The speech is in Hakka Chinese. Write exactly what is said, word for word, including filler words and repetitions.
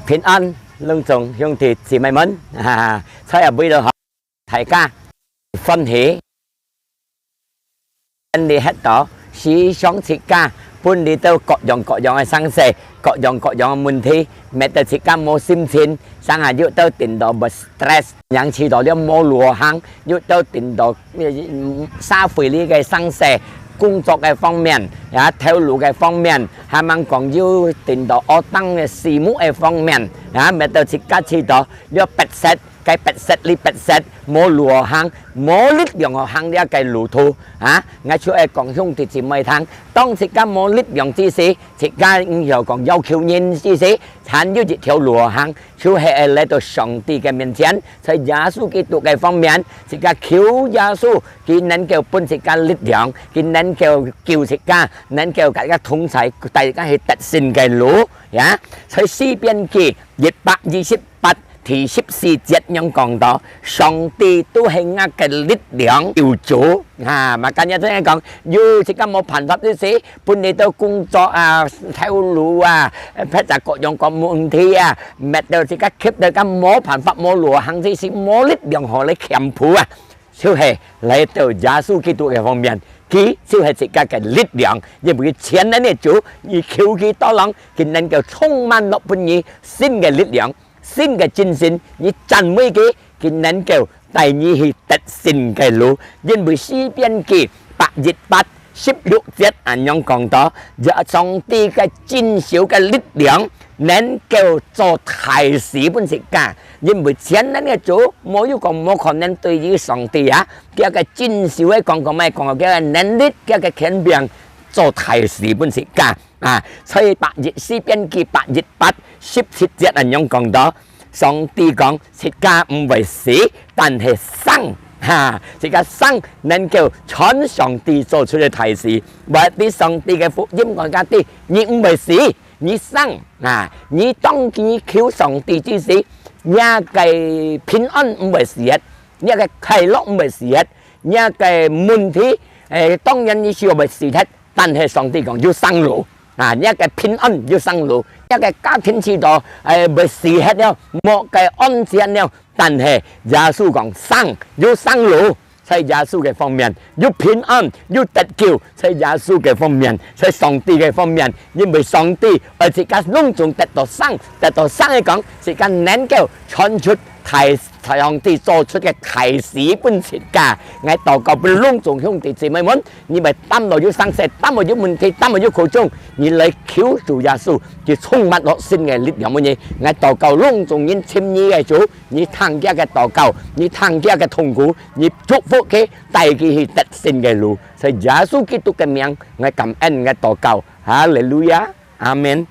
平安，攏總兄弟姊妹們，哈哈，在這位都好，大家歡喜。你歇到，時常自家分你到各樣各樣个生事，各樣各樣个問題，搣到自家無心情，成下又到頂到會stress，人試到了無路行，又到頂到，嗯，社會裡个生事，工作个方面，也頭路个方面，還吂講又頂到學堂个事務个方面，也搣到自家試到了逼塞，該逼塞裡逼塞，無路好行，無力量好行這个路途啊！𠊎就愛講兄弟姊妹聽，當自家無力量之時，自家毋曉講要求人之時，還有一條路好行，就係愛來到上帝个面前，在耶穌基督个方面，自家求耶穌，佢能夠分自家力量，佢能夠救自家，能夠佮自家同在，帶自家去得勝个路呀。在詩篇記一百二十八 第十四節樣講到，上帝都係𠊎个力量，救主。哈，makanya真係講，有自家無辦法之時，分你到工作啊、頭路啊、或者各樣各問題啊，搣到自家急到自家無辦法、無路行之時，無力量好來camp步啊。 就係來到耶穌基督个方面，佢就係自家个力量，因為全能个主，你求佢多樣，佢能夠充滿落分你新个力量、新个精神，你讚美佢，佢能夠帶你去得勝个路。因為詩篇記百一八十六節恁樣講到，上帝个正手个力量， 能夠做大事分自家，因為全能个主，無有講無可能對於上帝啊。佢个正手个講講咩講，佢个能力，佢个權柄，做大事分自家啊。所以百一，詩篇記百一八十七節恁樣講到，上帝講，自家毋會死，但係生，哈，自家生能夠全上帝做出个大事，或者上帝个福音講家己，你毋會死， 你生啊，你當你求上帝之時，若个平安毋會死忒，若个快樂毋會死忒，若个問題，誒，當然你係會死忒，但係上帝講有生路啊，若个平安有生路，若个家庭試到，誒，會死忒了，無个安全了，但係耶穌講生，有生路。 在耶穌个方面，有平安，有得救，在耶穌个方面，在上帝个方面，因為上帝愛自家攏總得到生，得到生个講，自家能夠傳出大，上帝做出个大事分自家。𠊎禱告分攏總兄弟姊妹們，你會擔到有生事，擔到有問題，擔到有苦衷，你來求主耶穌，佢充滿落新个力量分你。𠊎禱告攏總人尋你个主， 你聽佢个禱告，你聽佢个痛苦，你祝福佢，帶佢去得勝个路。在耶穌基督个名，𠊎感恩，𠊎禱告。哈利路亞，阿門。